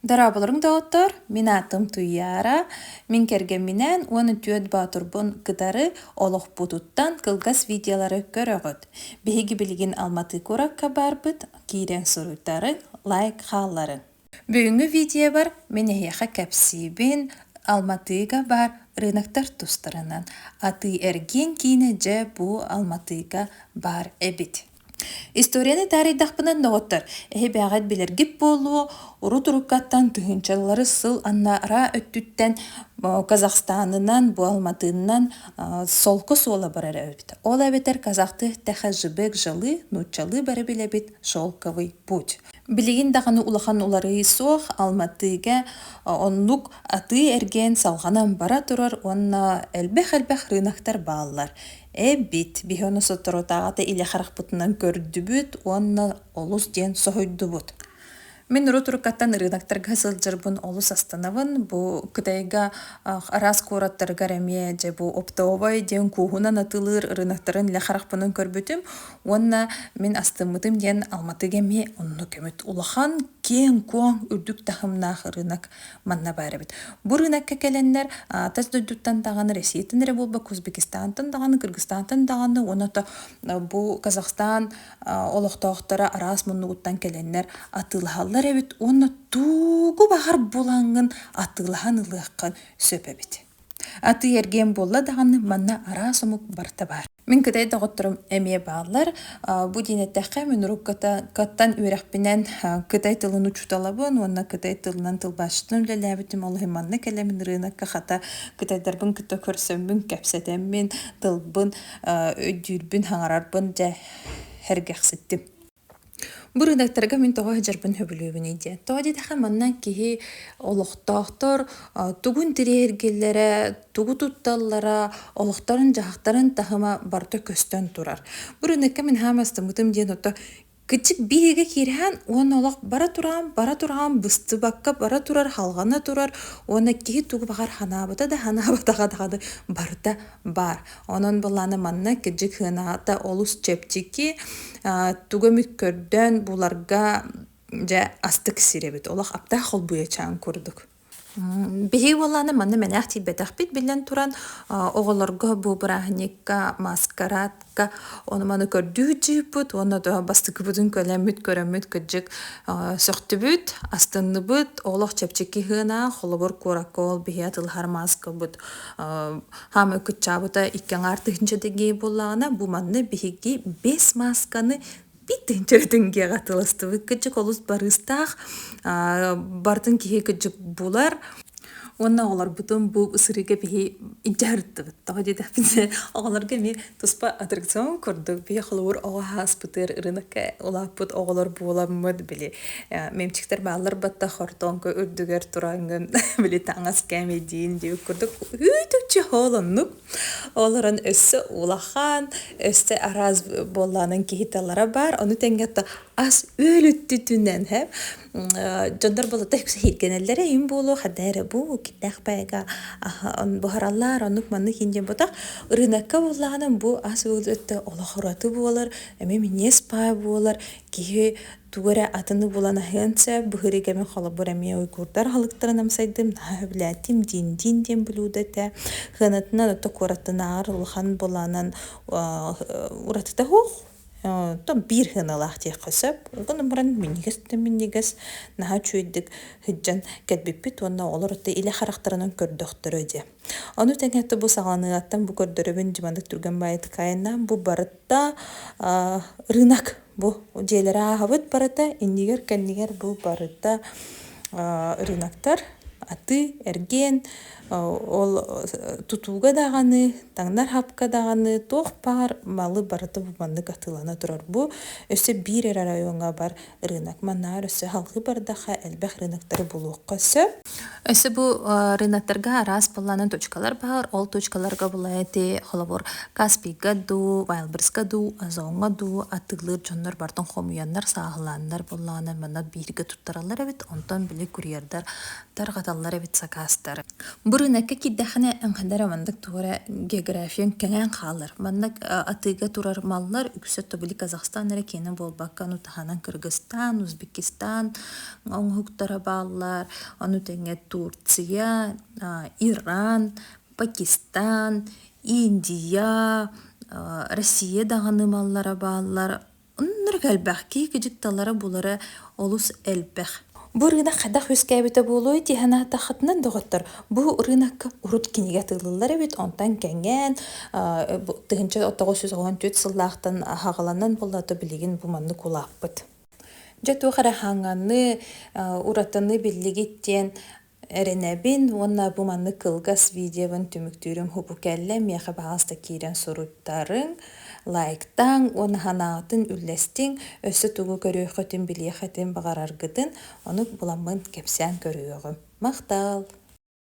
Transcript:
Дорооболоруҥ доҕоттоор, мин аатым Туйаара, мин кэргэмминээн уонна түөрт боотурбун кытары олохпутуттан кылгас видеолары көрөҕүт. Биһиги билигин Алматы куоракка баарбыт, киирэн суруйтарыҥ, лайк хаалларыҥ. Бүгүҥҥү видеобар мин эһиэхэ кэпсиибин Алматыга баар рыноктар тустарынан. Атыы-эргиэн киинэ дьэ бу Алматыга баар эбит. Историяны таарыйдахпына, доҕоттор, эһи бэйэҕит билэргит буолуо, урут-уруккаттан тыһыынчалары сыл анараа өттүттэн Казахстанынан, бу Алматыннан солко суола барар эбит. Ол эбэтэр казахтыы эттэххэ жибек жолы, нууччалыы бары билэбит шелковый путь. Билигин даҕаны улахан уларыйыы суох, Алматыга оннук атыы-эргиэн салҕанан бара турар уонна элбэх-элбэх рыноктар бааллар. Эбит, биһи ону соторутааҕыта илэ харахпытынан көрдүбүт уонна олус диэн соһуйдубут. Мин урут уруккаттан ырыынактарга сылдьарбын олус астынабын. Бу Кытайга араас куораттарыгар эмиэ дьэ бу оптовай диэн кууһунан атыылыыр ырыынактарын илэ харахпынан көрбүтүм. Уонна мин астыммытым диэн Алматыга эмиэ оннук эбит. Улахан, киэҥ-куоҥ, үрдүк таһымнаах ырыынак манна баар эбит. Бу рынокка кэлэннэр тас дойдуттан даҕаны, Россияттан эрэ буолбакка, Узбекистантан даҕаны, Кыргызстантан даҕаны уонна бу Казахстан олохтоохторо араас муннугуттан кэлэннэр атыылаһаллар эбит уонна тугу баҕар булаҥҥын атыылаһан ылыаххын сөп эбит. Атыы-эргиэн буолла даҕаны манна араас омук барыта баар. Мин кытай доҕотторум эмиэ бааллар. Бу диэн эттэххэ, мин уруккаттан үөрэхпинэн кытай тылын учууталабын уонна кытай тылынан тылбаасчытынан үлэлээбитим. Ол иһин манна кэлэммин ырыынакка хата кытайдарбын кытта көрсөммүн, кэпсэтэммин, тылбын өйдүүрбүн, хаҥарарбын дьэ сэргэхситтим. Бу ырыынактарга мин тоҕо сылдьарбын сөбүлүүбүнүй диэн. Тоҕо диэтэххэ манна киһи олохтоохтор тугун тириэргиллэрэ, тугу тутталлара, олохторун-дьаһахтарын таһыма барыта көстөн турар. Бу ырыынакка мин хаама астыммытым диэн ото кыччык биһиги киирэн уонна олох бара туран, бара туран быстыбакка бара турар, халҕана турар уонна киһи тугу баҕар ханаабыта да ханаабатаҕа даҕаны барыта баар. Онон былаана манна кырдьык сыаната олус чэпчэки, тугу эмит көрдөөн буларга дьэ астык сир эбит. Олох аптаах холбуйачаан курдук. Биһиги буоллаҕына манна мэнээх тиийбэтэхпит биллэн туран, оҕолорго бу бырааһынньыкка маскарадка ону-маны көрдүү сылдьыыппыт уонна бастакыбытын кэлэммит көрөммүт кырдьык сөхтүбүт, астынныбыт, олох чэпчэки сыана, холобур куоракка ол биһиги атыылаһар мааскабыт Хаамай кыччаабыта икки аҥаар тыһыынча тиҥгиэ буоллаҕына, бу манна биһиги биэс маасканы биир тыһыынча тиҥгиэҕэ атыыластыбыт. Кырдьык олус барыыстаах, барытын киһи кырдьык булар. Уонна оҕолорбутун бу сырыыга биһи илдьэ сырыттыбыт. Тоҕо диэтэхпинэ, оҕолорго эмиэ туспа аттракцион курдук. Биһи холобур оҕо ааспытыгар ырыынакка улааппыт оҕолор буоламмыт, били Мемчиктэр бааллар батта хортуоҥка үрдүгэр тураҥҥын били таҥас кээмэйдиин диэбит курдук үүт-үкчү хоолоннук олорон өссө улахан өссө араас буоллаанан киһи талара баар ону тэҥҥэ ас үөл өттүтүнэн һэ дьоннор болота иһиргэнэллэрэ им буолуо хада эрэ бу киттээх баайга буһараллар оннук маннык иин диэн ботах ырыынакка буоллаҕына бу ас үөл өттө олох ураты буолар эмиэ минньиэс баай буолар киһи Тугу эрэ атыны булан аһыан сөп, быһыыры кэми холобур эмиэ уйгуурдар аһылыктарын амсайдым, наһаа сөбүлээтим, диин-диин диэн блюдо этэ. Сыанатынан ото куораттанааҕар улахан былаанан уратыта суох. Оттон биир сыаналаах диэххэ сөп. Ол гынан баран минньигэс да минньигэс, наһаа үчүгэйдик сылдьан кэлбиппит уонна оҕолор ото илэ харахтарынан көрдөхтөрө дии. Ону тэҥэ бу саҕаланыаҕыттан бу көрдөрөбүн дьыманык түргэн баайытык айаннаан бу барыта рынок Бу дьиэлэри ааһабыт барыта, иннигэр-кэннигэр бу барыта рыноктар, атыы, эргиэн, ол тутууга даҕаны, таҥнар хапка даҕаны туох баар малы барыта бу маннык атыылана турар. Бу өссө биир эрэ оройуоҥҥа бар рынок. Маннааҕар өссө салгыы бардахха элбэх рыноктары булуохха сөп. Өссө бу рыноктарга араас былаанын точкалар баар. Ол точкаларга булаайти холобур Каспийга дуу, Вайлберска дуу, Озоҥҥо дуу атыылыыр дьоннор барытын хомуйаннар, сааһылааннар буоллаҕына манна бииргэ туттараллар эбит. Онтон били курьердар тарҕаталлар. Ыыталлар эбит сакаастары. Бу рынокка киирдэххинэ эҥхэлэрэ маннык тугу эрэ географияҥ кэҥээн хаалар. Маннык атыыга турар маллар үксэ тобули Казахстан эрэ киэнэ буолбакка, ону таһынан Кыргызстан, Узбекистан оҥоһуктара бааллар, ону тэҥэ Турция, Иран, Пакистан, Индия, Россия даҕаны маллара бааллар. Оннук элбэх киһи кыдьыкталара булара олус элбэх. Бу рынок хайдах үөскээбитэ буолуой дии санаатаххытына, доҕоттор, бу рынокка урут кинигэ атыылыыллар эбит, онтон кэҥээн 1994 сыллаахтан аһаҕаланан буоллаҕа билигин бу маннык улааппыт. Дьэ туох эрэ хаҥаны, уратыны биллигит диэн Эрэнэбин уонна бу маннык кылгас видеобын түмүктүүрүм хупу кэллэ, миэхэ баҕаста киирэн суруйтарыҥ, лайктааҥ уонна санааҕытын үллэстиҥ, өссө тугу көрүөххүтүн, билиэххитин баҕараргытын ону буламмын кэпсээн көрүөҕүм. Махтал!